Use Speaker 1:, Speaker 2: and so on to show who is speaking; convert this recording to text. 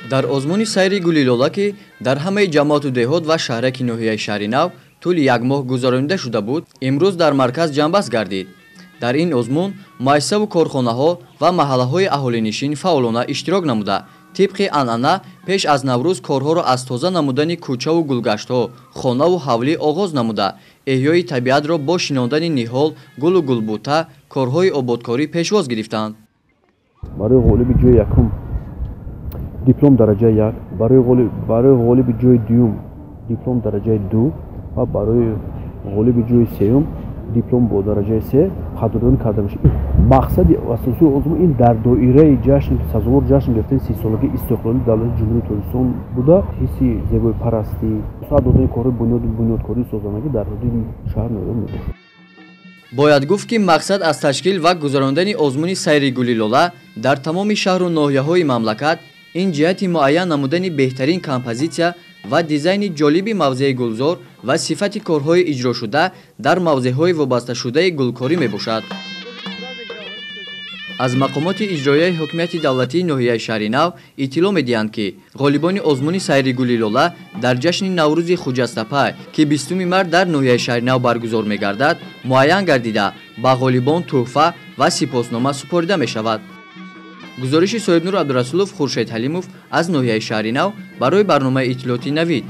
Speaker 1: Дар озмуни сайри гули лола, ки дар ҳамаи ҷамоату деҳот ва шаҳраки ноҳияи Шаҳринав тӯли як моҳ гузаронида шуда буд, имрӯз дар марказ ҷамъбаст гардид. Дар ин озмун муассисаву корхонаҳо ва маҳаллаҳои аҳолинишин фаъолона иштирок намуда, тибқи анъана пеш аз Наврӯз корҳоро аз тоза намудани кӯчаву гулгаштҳо, хонаву ҳавлӣ оғоз намуда, эҳёи табиатро бо шинондани ниҳол, гулу гулбута, корҳои ободкорӣ пешвоз гирифтанд.
Speaker 2: Барои ғолиби ҷои якум диплом дараҷаи як, барои ғолиби ҷои дуюм диплом дараҷаи ду ва барои ғолиби ҷои сеюм диплом бо дараҷаи се қадрдонӣ карда мешавад. Мақсади асосии озмун ин дар доираи ҷашн сазовор ҷашн гирифтани 30-солагии истиқлолии давлати Ҷумҳурии Тоҷикистон буда, ҳисси зебоипарастӣ, вусъат додани корҳои бунёдкории созандагӣ дар ҳудуди шаҳр ноёб мебошад.
Speaker 1: Бояд гуфт, ки мақсад аз ташкил ва гузарондани озмуни сайри гули лола дар тамоми шаҳру ноҳияҳои мамлакат ин ҷиҳати муайян намудани беҳтарин композитсия ва дизайни ҷолиби мавзеи гулзор ва сифати корҳои иҷрошуда дар мавзеъҳои вобасташудаи гулкорӣ мебошад. Аз мақомоти иҷроияи ҳокимияти давлатии ноҳияи Шаҳринав иттилоъ медиҳанд, ки ғолибони озмуни сайри гули лола дар ҷашни Наврӯзи Хуҷастапай, ки 20 март дар ноҳияи Шаҳринав баргузор мегардад, муайян гардида, ба ғолибон тӯҳфа ва сипоснома супорида мешавад. Гузориши Соҳибнур Абдурасулов, Хуршед Ҳалимов аз ноҳияи Шаҳринав барои барномаи иттилоотии Навид.